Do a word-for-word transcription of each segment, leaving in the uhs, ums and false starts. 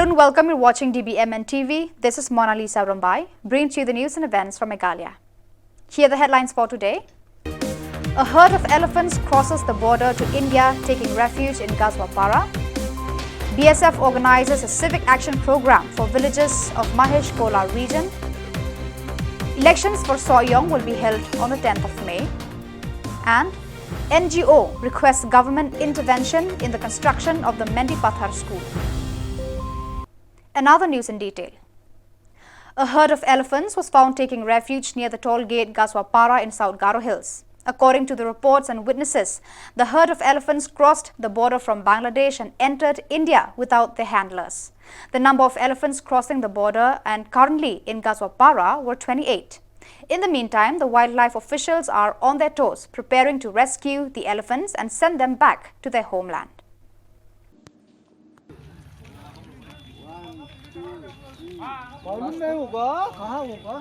And welcome, you're watching D B M N T V. This is Mona Lisa Rumbai, bringing to you the news and events from Meghalaya. Here are the headlines for today. A herd of elephants crosses the border to India, taking refuge in Gazwapara. B S F organizes a civic action program for villages of Mahesh Kola region. Elections for Sohiong will be held on the tenth of May. And N G O requests government intervention in the construction of the Mendipathar school. Another news in detail. A herd of elephants was found taking refuge near the toll gate Gazwapara in South Garo Hills. According to the reports and witnesses, the herd of elephants crossed the border from Bangladesh and entered India without their handlers. The number of elephants crossing the border and currently in Gazwapara were twenty-eight. In the meantime, the wildlife officials are on their toes, preparing to rescue the elephants and send them back to their homeland. मालूम नहीं होगा, कहाँ होगा?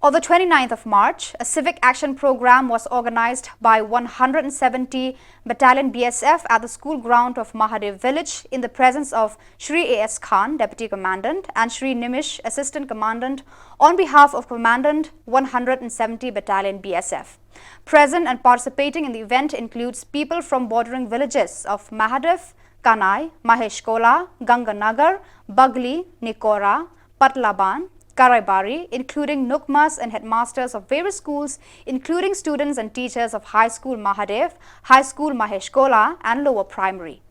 On the twenty-ninth of March, a civic action program was organized by one hundred seventy Battalion B S F at the school ground of Mahadev village in the presence of Shri A S Khan, Deputy Commandant, and Shri Nimish, Assistant Commandant, on behalf of Commandant one hundred seventy Battalion B S F. Present and participating in the event includes people from bordering villages of Mahadev, Kanai, Mahesh Kola, Ganganagar, Bagli, Nikora, Patlaban, Karaibari, including Nukmas and headmasters of various schools, including students and teachers of High School Mahadev, High School Mahesh Kola, and Lower Primary.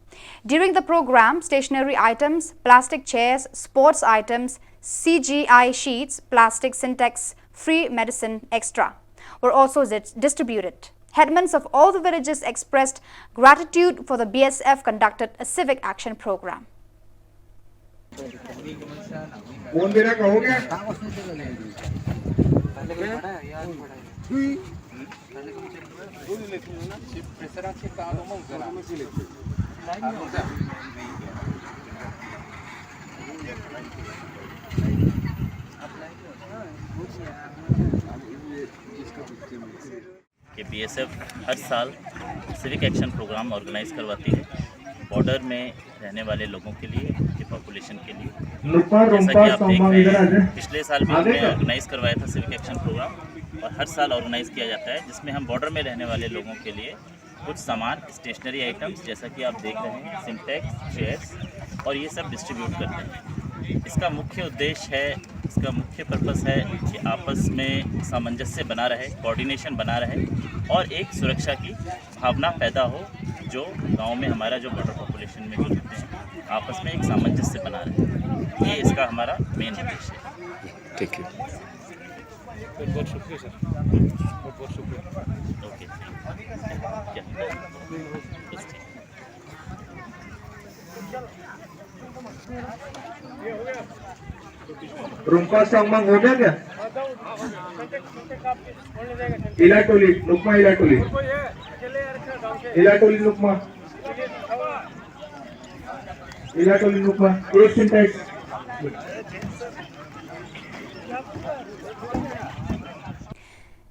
During the program, stationery items, plastic chairs, sports items, C G I sheets, plastic Sintex, free medicine, et cetera were also dis- distributed. Headmen of all the villages expressed gratitude for the B S F conducted a civic action program. कौन दे रहा, कहोगे? कि बीएसएफ हर साल सिविक एक्शन प्रोग्राम ऑर्गेनाइज करवाती है बॉर्डर में रहने वाले लोगों के लिए, उनकी पॉपुलेशन के लिए। Lukpa, जैसा कि आप देख रहे हैं, पिछले साल भी हमने ऑर्गेनाइज करवाया था सिविक एक्शन प्रोग्राम, और हर साल ऑर्गेनाइज किया जाता है, जिसमें हम बॉर्डर में रहने वाले लोगों के लिए कुछ सामान, स्टेशनरी आइटम्स, जैसा कि आप देख रहे हैं, सिंटेक्स, चेयर्स, और ये सब डिस्ट्रीब्यूट करते हैं। इसका मुख्य उद्देश्य है, इसका मुख्य पर्पस है कि आपस में सामंजस्य बना रहे, कोऑर्डिनेशन बना रहे और एक सुरक्षा की भावना पैदा हो, जो गांव में हमारा जो बॉर्डर पॉपुलेशन में जो रहते हैं, आपस में एक सामंजस्य बना रहे। ये इसका हमारा मेन उद्देश्य है। ठीक है। बहुत बहुत शुक्रिया सर, बहुत बहुत शुक्रिया। ओके। क्या? बस ठीक। Rumpa Sangma, हो गया क्या? Ilatuli, Nukma Ilatuli। Ilatuli, Nukma। Ilatuli, Nukma। एक सिंटेक्स।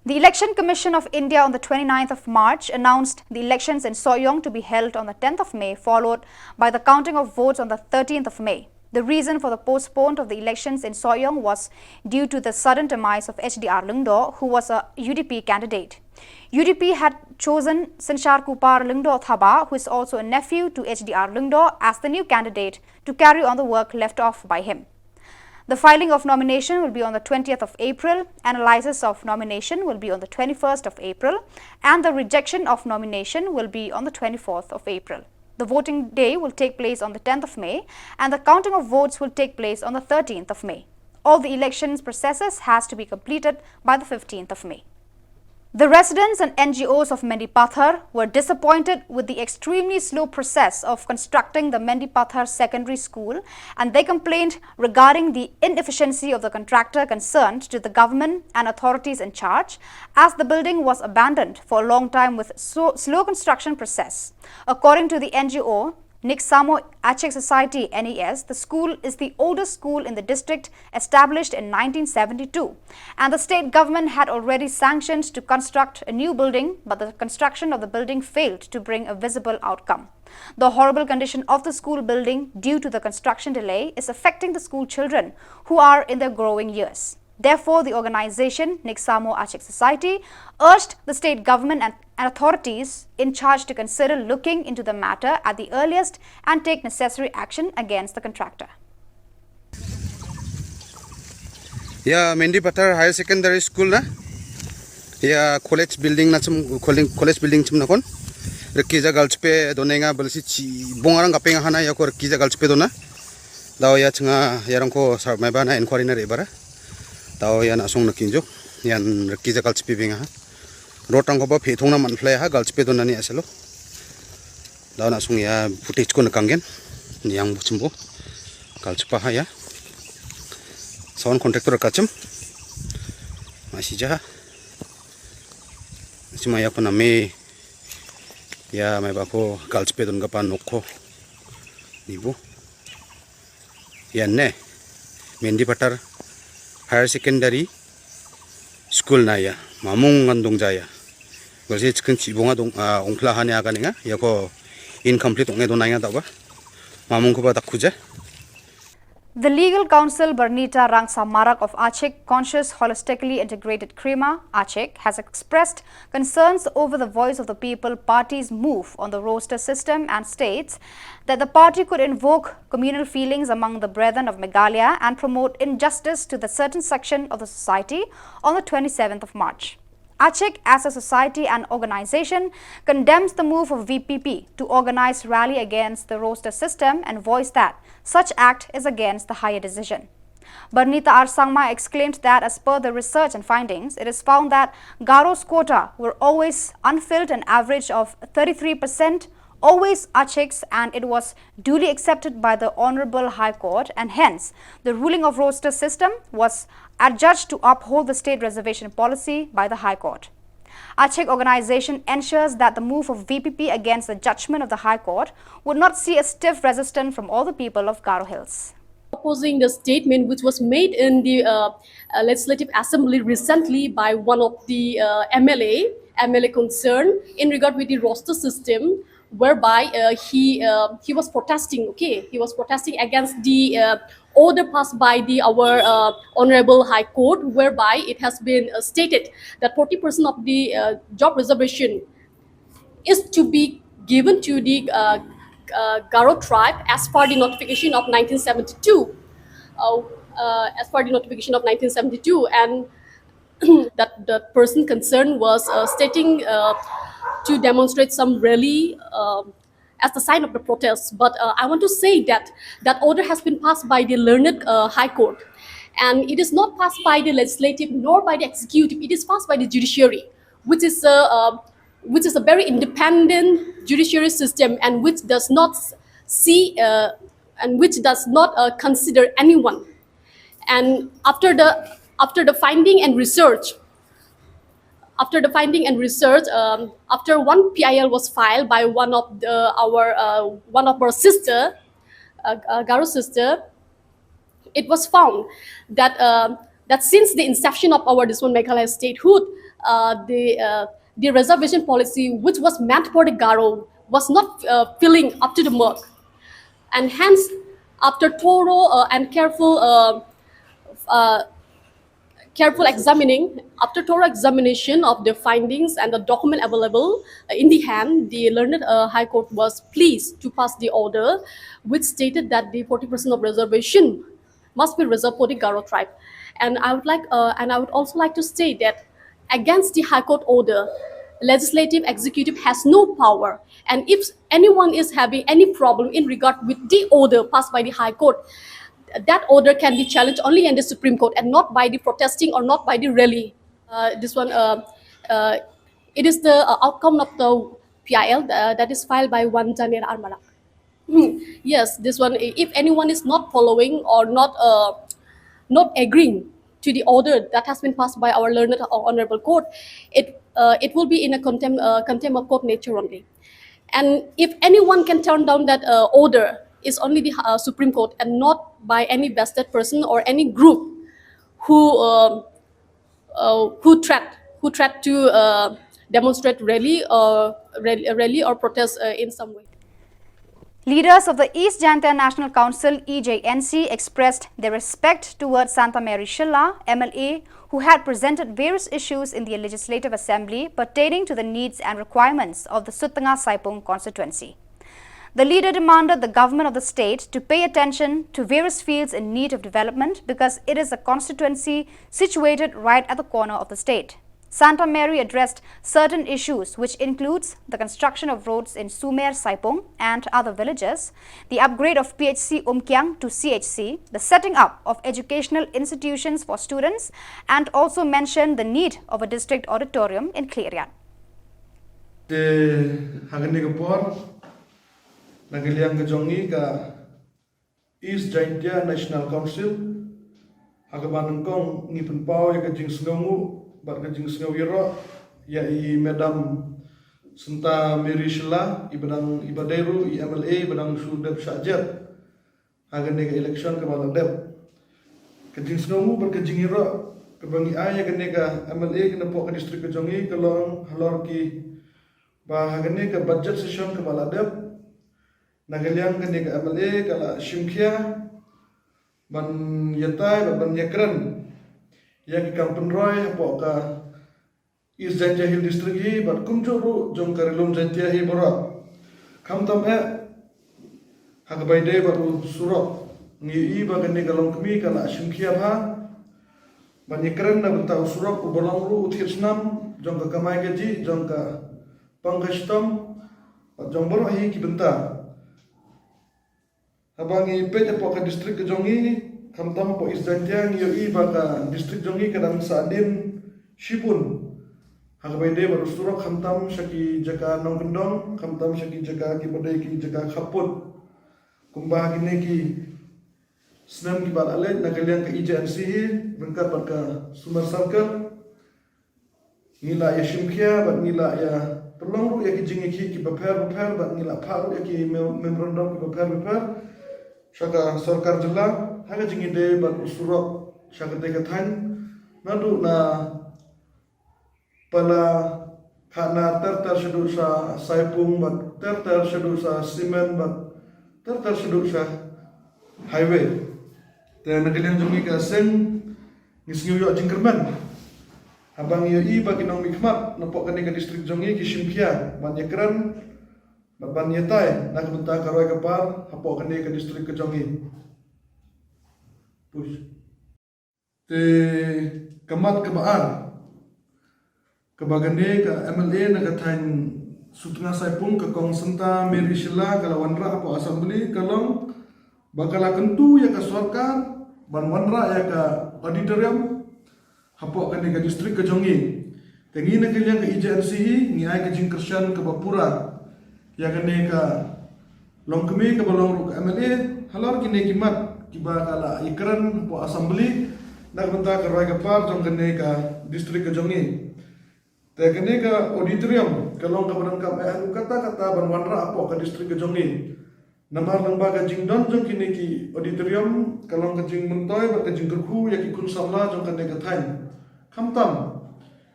The Election Commission of India on the twenty-ninth of March announced the elections in Sohiong to be held on the tenth of May, followed by the counting of votes on the thirteenth of May. The reason for the postpone of the elections in Sohiong was due to the sudden demise of H D R Lyngdoh, who was a U D P candidate. U D P had chosen Synshar Kupar Lyngdoh Thabah, who is also a nephew to H D R Lyngdoh, as the new candidate to carry on the work left off by him. The filing of nomination will be on the twentieth of April, analysis of nomination will be on the twenty-first of April, and the rejection of nomination will be on the twenty-fourth of April. The voting day will take place on the tenth of May, and the counting of votes will take place on the thirteenth of May. All the elections processes has to be completed by the fifteenth of May. The residents and N G Os of Mendipathar were disappointed with the extremely slow process of constructing the Mendipathar Secondary School, and they complained regarding the inefficiency of the contractor concerned to the government and authorities in charge, as the building was abandoned for a long time with so- slow construction process. According to the N G O, Niksamo Achik Society, N E S, the school is the oldest school in the district, established in nineteen seventy-two, and the state government had already sanctioned to construct a new building, but the construction of the building failed to bring a visible outcome. The horrible condition of the school building due to the construction delay is affecting the school children, who are in their growing years. Therefore, the organization Niksamo Achik Society urged the state government and, and authorities in charge to consider looking into the matter at the earliest and take necessary action against the contractor. Ïa Mendipathar Higher Secondary School na, ïa college building na chim, college building chim na kon. Rkija galchipe dona nga balsi chi bong arang kapeng hana ïa ko rkija galchipe dona. Daw ïa chnga ïa rang ko sar mai ba na inquiry na re bara. Daw ïa na song na kinjuk ïa rkija galchipe beng ha. Rotang ko ba phe thong na man flai ha galchipe dona ni aselo. Daw na song ïa footage ko na kanggen. Ni yang buchimbo. Galchipa ha ïa. Sound contractor kachim. Masih jaha. Sima ïa ko na me. Ïa mai ba ko galchipe don gapa nok ko. Ni bu. Ïa ne Mendipathar Higher Secondary School na ïa mamung ngan dong jaya. Gol se chicken chi bonga dong ongphla hane aga ninga ïa ko incomplete ong edo nainga taba mamung ko ba tak khuja. The legal counsel Bernita Rangsa Marak of Achik Conscious Holistically Integrated Krima, Achik, has expressed concerns over the Voice of the People Party's move on the roster system and states that the party could invoke communal feelings among the Brethren of Meghalaya and promote injustice to the certain section of the society on the twenty-seventh of March. Achik, as a society and organization, condemns the move of V P P to organize rally against the roster system and voice that such act is against the higher decision. Bernita R Sangma exclaimed that as per the research and findings, it is found that Garo's quota were always unfilled, an average of thirty-three percent, always Achiks, and it was duly accepted by the Honorable High Court, and hence the ruling of roster system was adjudged to uphold the state reservation policy by the High Court. Achik organization ensures that the move of V P P against the judgment of the High Court would not see a stiff resistance from all the people of Garo Hills. Opposing the statement which was made in the uh, uh, Legislative Assembly recently by one of the uh, M L A, M L A concerned in regard with the roster system, whereby uh, he uh, he was protesting. Okay, he was protesting against the uh, order passed by the our uh, Honorable High Court, whereby it has been uh, stated that forty percent of the uh, job reservation is to be given to the uh, uh, Garo tribe as per the notification of nineteen seventy-two. Uh, uh, as per the notification of nineteen seventy-two, and that the person concerned was uh, stating uh, to demonstrate some rally uh, as the sign of the protest. But uh, I want to say that that order has been passed by the learned uh, High Court, and it is not passed by the legislative nor by the executive. It is passed by the judiciary, which is a uh, which is a very independent judiciary system and which does not see uh, and which does not uh, consider anyone. And after the after the finding and research, after the finding and research, um, after one P I L was filed by one of the our uh, one of our sister, uh, uh, Garo sister, it was found that uh, that since the inception of our this one Meghalaya statehood, uh, the uh, the reservation policy which was meant for the Garo was not uh, filling up to the mark, and hence, after thorough uh, and careful uh, uh, careful examining, after thorough examination of the findings and the document available uh, in the hand, the learned uh, High Court was pleased to pass the order, which stated that the forty percent of reservation must be reserved for the Garo tribe. And I would like, uh, and I would also like to say that against the High Court order, legislative executive has no power. And if anyone is having any problem in regard with the order passed by the High Court, that order can be challenged only in the Supreme Court and not by the protesting or not by the rally. Uh, this one, uh, uh, it is the uh, outcome of the P I L uh, that is filed by one Janir Armarak. Yes, this one. If anyone is not following or not uh, not agreeing to the order that has been passed by our learned or honorable court, it uh, it will be in a contempt uh, contempt of court nature only. And if anyone can turn down that uh, order, it's only the uh, Supreme Court and not by any vested person or any group who uh, uh, who threat who threat to uh, demonstrate rally or rally, rally or protest uh, in some way. Leaders of the East Jaintia National Council, E J N C, expressed their respect towards Santa Mary Shylla, M L A, who had presented various issues in the Legislative Assembly pertaining to the needs and requirements of the Sutnga Saipung constituency. The leader demanded the government of the state to pay attention to various fields in need of development because it is a constituency situated right at the corner of the state. Santa Mary addressed certain issues, which includes the construction of roads in Sumer, Saipung, and other villages, the upgrade of P H C Umkiang to C H C, the setting up of educational institutions for students, and also mentioned the need of a district auditorium in Khliehriat. Te ha kane ka por, na ka liang ka jong ngi ka East Jaintia National Council, ha kaba nyngkong ngi pynpaw ïa ka jingsngewnguh bad ka jingsngew ïaroh ïa i Madam Santa Mary Shylla, i ba dang, i ba dei ruh i M L A i ba dang shu dep shah jied ha kane ka election kaba la dep. Ka jingsngewnguh bad ka jingïaroh kaba ngi ai ïa kane ka M L A ka napoh ka district ka jong ngi ka long halor ki ba ha kane ka budget session kaba la dep, na ka liang kane ka M L A ka la shim khia ban ïatai bad ban ïakren ïa ki kam pynroi hapoh ka East Jaintia Hill District hi bad kumjuh ruh jong ka Ri Lum Jaintia hi baroh. Khamtam eh ha kaba ïadei bad u surok, ngi ïohi ba kane ka longkmie ka la shim khia bha ban ïakren na bynta u surok uba long ruh u thied snam jong ka kamai kajih jong ka pang ka shitom bad jong baroh hi ki bynta. Haba ngi peit hapoh ka district ka jong ngi, khamtam hapoh East Jaintia, ngi ïohi ba ka district jong ngi ka dang sahdien shibun ha kaba ïadei bad u surok, khamtam sha ki jaka nongkyndong, khamtam sha ki jaka kiba dei ki jaka khappud. Kumba ha kine ki snem kiba la leit, na ka liang ka E J N C hi ryngkat bad ka Sumer Circle, ngi la ïa shim khia bad ngi la ïa pynlong ruh ïa ki jingïakhih kiba pher bapher bad ngi la phah ruh ïa ki mem- memorandum kiba pher bapher sha ka sorkar jylla ha ka jingïadei bad u surok sha katei ka thaiñ, naduh na Pala Khahnar ter ter shaduh sha Saipung bad ter ter shaduh sha Simen bad ter ter shaduh sha highway. Te na ka liang jong ngi ka seng ngi sngew ïoh jingkyrmen haba ngi ïohi ba ki nongmihkhmat napoh kane ka district jong ngi ki shim khia ban ïakren bad ban ïatai na ka bynta ka roi ka par hapoh kane ka district ka jong ngi. Push. Te ka mat kaba ar kaba kane ka M L A na ka thaiñ Sutnga Saipung, ka Kong Santa Mary Shylla, ka la wanrah hapoh Assembly ka long ba ka la kyntu ïa ka sorkar ban wanrah ïa ka auditorium hapoh kane ka district ka jong ngi. Te ngi na ka liang ka E J N C hi ngi ai ka jingkyrshan kaba pura ïa kane ka longkmie kaba long ruh ka M L A halor kine ki mat kiba ka la ïakren hapoh Assembly na ka bynta ka roi ka par jong kane ka district ka jong ngi. Te kane ka auditorium ka long kaba donkam eh haduh katta katta ban wanrah hapoh ka district ka jong ngi. Namar lyngba ka jingdon jong kine ki auditorium ka long ka jingmyntoi bad ka jingkyrkhu ïa ki khun samla jong kane ka thaiñ. Khamtam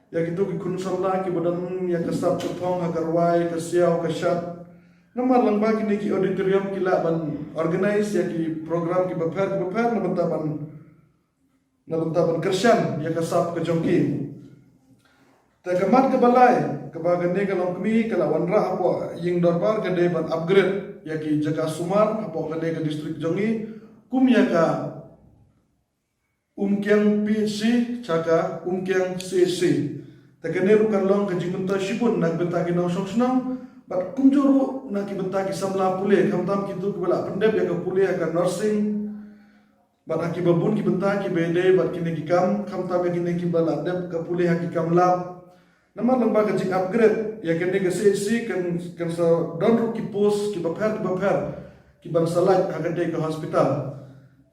ïa kito ki khun samla kiba don ïa ka sap ka phong ha ka rwai, ka siaw, ka shad. Namar lyngba kine ki auditorium ki lah ban organise ïa ki program kiba pher kiba pher na bynta ban na bynta ban kyrshan ïa ka sap ka jong ki. Te ka mat kaba lai kaba kane ka longkmie ka la wanrah hapoh ïing dorbar ka dei ban upgrade ïa ki jaka sumar hapoh kane ka district jong ngi, kum ïa ka Umkiang P H C sha ka Umkiang C H C. Te kane ruh kan long ka jingmyntoi shibun na ka bynta ki nongshong shnong bad kumjuh ruh na ki bynta ki samla pule, khamtam kito kiba la pyndep ïa ka pule ha ka nursing bad ha kiba bun ki bynta kiba ïadei bad kine ki kam, khamtam ïa kine kiba la dep ka pule ha ki kam lab. Namar lyngba ka jing upgrade ïa kane ka C H C kan, kan sa don ruh ki post kiba pher kiba pher kiban sa lait ha kane ka hospital.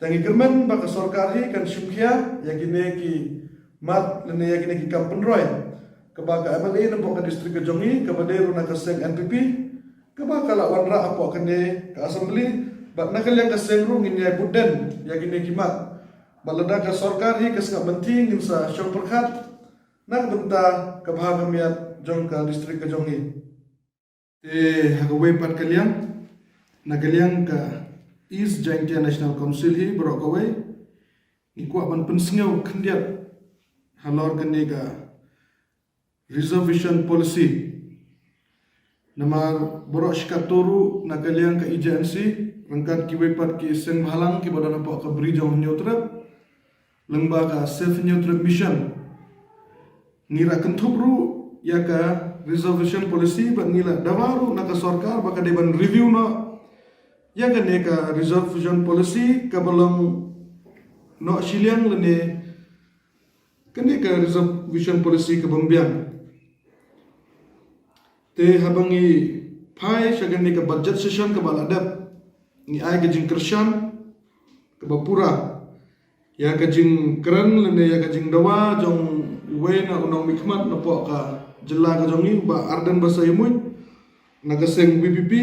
Te ngi kyrmen ba ka sorkar hi kan shim khia ïa kine ki mat lane ïa kine ki kam pynroi kaba ka M L A napoh ka district ka jong ngi kaba dei ruh na ka seng N P P kaba ka la wanrah hapoh kane ka assembly, bad na ka liang ka seng ruh ngin ïai bud den ïa kine ki mat. Bad lada ka sorkar hi ka sngap mynthi ngin sa shong pyrkhat na ka bynta ka bha ka miat jong ka district ka jong ngi. Te ha kawei pat ka liang, na ka liang ka East Jaintia National Council hi baroh kawei, ngi kwah ban pynsngew khyndiat halor kane ka reservation policy. Namar baroh shikato ruh na ka liang ka E J N C, ryngkat kiwei pat ki seng bhalang kiba don hapoh ka Bri jong Hynñiewtrep, lyngba ka Save Hynñiewtrep Mission, ngi la kynthup ruh ïa ka reservation policy, bad ngi la dawa ruh na ka sorkar ba ka dei ban review noh ïa kane ka reservation policy kaba long noh shiliang lane kane ka reservation policy kaba ym biang. Te haba ngi phai sha kane ka budget session kaba la dep, ngi ai ka jingkyrshan kaba pura ïa ka jingkren lane ïa ka jingdawa jong uwei na u nongmihkhmat napoh ka jylla ka jong ngi, u Bah Ardent Basaiawmoit, na ka seng V P P,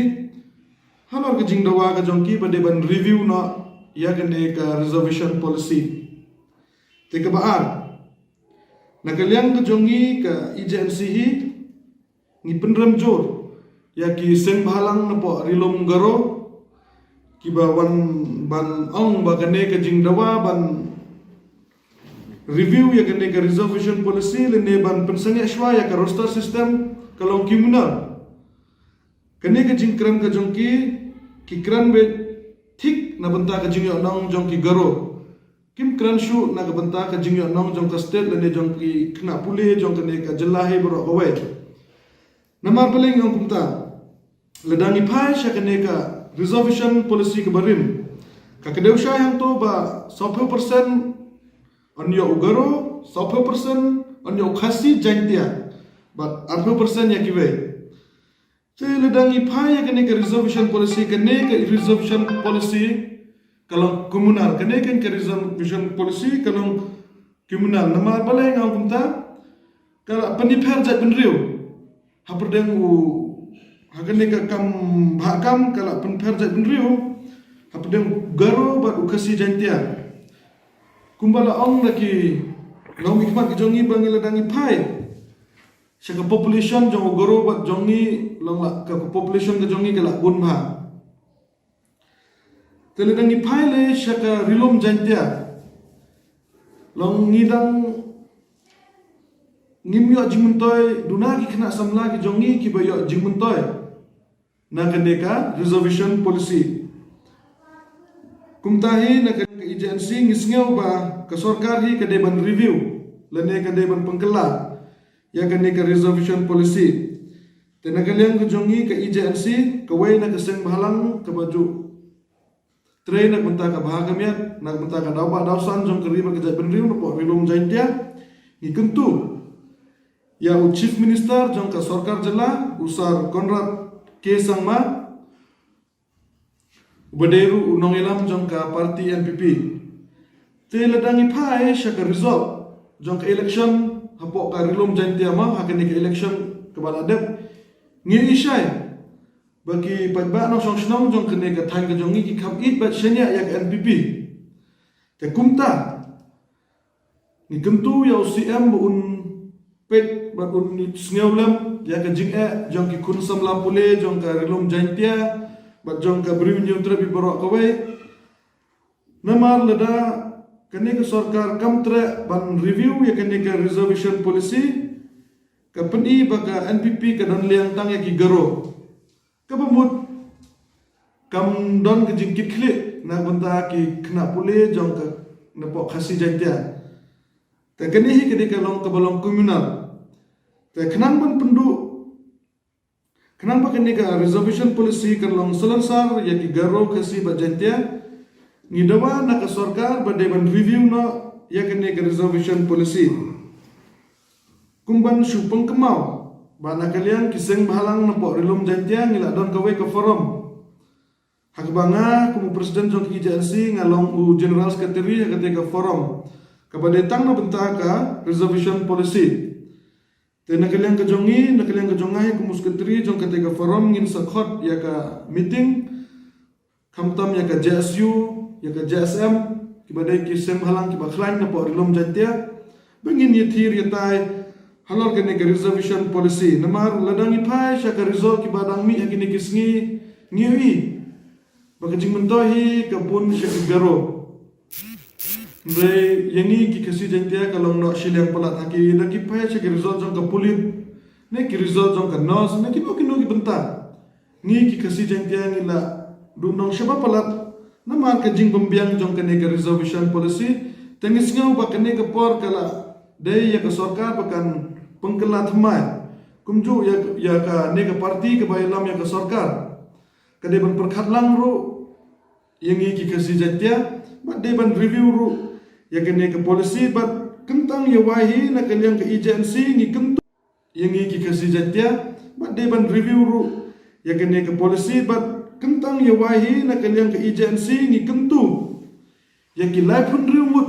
halor ka jingdawa ka jong ki ba dei ban review noh ïa kane ka reservation policy. Te kaba ar, na ka liang ka jong ngi ka E J N C hi, ngi pynrem jur ïa ki seng bhalang napoh Ri-lum Garo kiba wan ban ong ba kane ka jingdawa ban review ïa kane ka reservation policy lane ban pynsangeh shuwa ïa ka roster system ka long communal. Kane ka jingkren ka jong ki, ki kren beit thik na bynta ka jingïohnong jong ki Garo. Kim kren shuh na ka bynta ka jingïohnong jong ka state lane jong ki khynnah pule jong kane ka jylla hi baroh kawei. Namar balei nga ong kumta? Lada ngi phai sha kane ka reservation policy kaba rim, ka kdew shai hangto ba sawphew percent yn ïoh u Garo, sawphew percent yn ïoh u Khasi Jaintia, bad arphew percent ïa kiwei. Te lada ngi phai ïa kane ka reservation policy, kane ka reservation policy ka long communal, kane ka reservation policy ka long communal. Namar balei nga ong kumta? Ka la pynïapher jaitbynriew hapdeng u, ha kane ka kam bhah kam ka la pynpher jaitbynriew hapdeng u Garo bad u Khasi Jaintia. Kumba la ong da ki nongmihkhmat ki jong ngi ba ngi lada ngi phai sha ka population jong u Garo bad jong ngi, long la ka population ka jong ngi ka la bun bha. Te lada ngi phai lei sha ka Ri-lum Jaintia, long ngi dang ngim ïoh jingmyntoi, duna ki khynnah samla ki jong ngi kiba ïoh jingmyntoi na kane ka reservation policy. Kumta hi na ka E J N C ngi sngew ba ka sorkar hi ka dei ban review lane ka dei ban pynkylla ïa kane ka reservation policy. Te na ka liang ka jong ngi ka E J N C, kawei na ka seng bhalang kaba ju trei na ka bynta ka bha ka miat, na ka bynta ka daw bah daw san jong ka ri bad ka jaitbynriew napoh Ri-lum Jaintia, ngi kyntu ïa u Chief Minister jong ka sorkar jylla, u Sir Conrad K Sangma, uba dei ruh u nongïalam jong ka party N P P. Te lada ngi phai sha ka result jong ka election hapoh ka Ri-lum Jaintia mo, ha kane ka election kaba la dep, ngi ïohi shai ba ki paidbah nongshong shnong jong kane ka thaiñ ka jong ngi ki kham ïeit bad shaniah ïa ka N P P. Te kumta ngi kyntu ïa u C M ba un peit bad un sngew lem ïa ka jingeh jong ki khun samla pule jong ka Ri-lum Jaintia bad jong ka Bri Hynñiewtrep baroh kawei. Namar lada kane ka sorkar kam treh ban review ïa kane ka reservation policy, ka pyni ba ka N P P ka don liang tang ïa ki Garo. Kaba mut kam don ka jingkitkhlieh na ka bynta ki khynnah pule jong ka napoh Khasi Jaintia. Te kane hi ka dei ka long kaba long communal. Te khnang ban pynduh, khnang ba kane ka reservation policy kan long salonsar ïa ki Garo, Khasi bad Jaintia, ngi dawa na ka sorkar ba dei ban review noh ïa kane ka reservation policy. Kumban shu pynkynmaw ba na ka liang ki seng bhalang napoh Ri-lum Jaintia ngi la don kawei ka forum, ha kaba nga kum u president jong ka E J N C nga long u general secretary ha kata ka forum kaba dei tang na bynta ka reservation policy. Te na ka liang ka jong ngi, na ka liang ka jong nga hi kum u secretary jong kata ka forum, ngin sa khot ïa ka meeting, khamtam ïa ka J S U, ïa ka J S M, kiba dei ki seng bhalang kiba khlaiñ na pdeng ri lum Jaintia, ba ngin ïathir ïatai halor kane ka reservation policy. Namar lada ngi phai sha ka result kiba dang mih ha kine ki sngi, ngi ïohi ba ka jingmyntoi hi ka bun sha ki Garo. Hynrei ïa ngi ki Khasi Jaintia ka long noh shiliang palat. Ha ki, lada ki phai sha ki result jong ka pulit, ne ki result jong ka nurse, ne kino kino ki bynta, ngi ki Khasi Jaintia ngi la duhnong shaba palat namar ka jingbymbiang jong kane ka reservation policy. Te ngi sngew ba kane ka por ka la dei ïa ka sorkar ba kan pynkylla thymmai, kumjuh ïa, ïa kane ka party kaba ïalam ïa ka sorkar. Ka dei ban pyrkhat lang ruh ïa ngi ki Khasi Jaintia, bad dei ban review ruh ïa kane ka policy, bad kyntang ïa wai hi na ka liang ka E J N C ngi kyntu ïa ngi ki Khasi Jaintia, bad dei ban review ruh ïa kane ka policy, bad kyntang ïa wai hi na ka liang ka E J N C ngi kyntu ïa ki laiphew hynriew ngut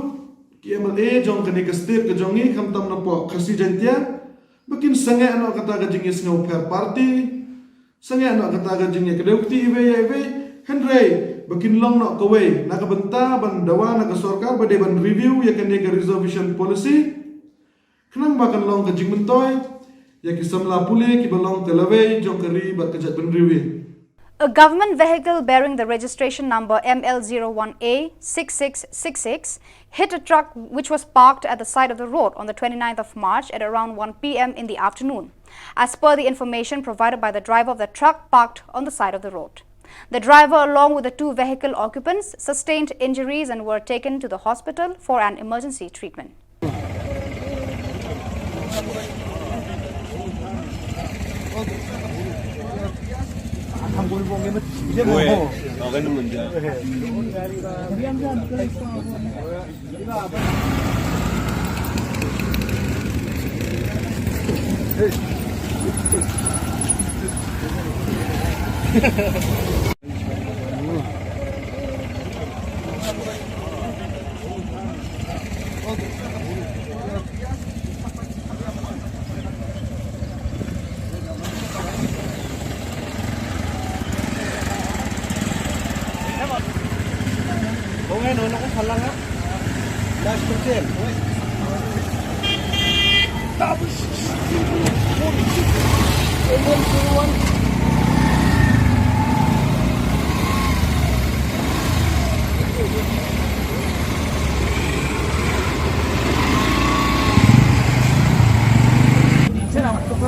ki M L A jong kane ka state ka jong ngi, khamtam na pdeng Khasi Jaintia, ba kin sangeh noh kata ka jingïasngew pher party, sangeh noh kata ka jingïakdew kti iwei ïa iwei, hynrei ba kin long noh kawei na ka bynta ban dawa na ka sorkar ba dei ban review ïa kane ka reservation policy, khnang ba kan long ka jingmyntoi ïa ki samla pule kiba long ka lawei jong ka ri bad ka jaitbynriew. A government vehicle bearing the registration number M L zero one A six six six six hit a truck which was parked at the side of the road on the twenty-ninth of March at around one P M in the afternoon, as per the information provided by the driver of the truck parked on the side of the road. The driver, along with the two vehicle occupants, sustained injuries and were taken to the hospital for an emergency treatment.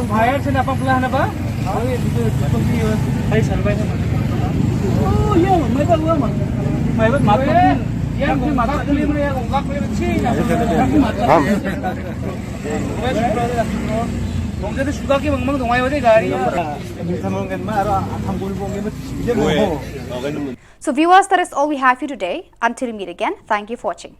Bayar sini apa belah apa? Oh iya, mai ba, mai ba. Mai ba, mai ba. Yang mai ba, mai ba. Ham. Bong jadi sudah ki bang bang dong ayo deh gari. So viewers, that is all we have for you today. Until we meet again, thank you for watching.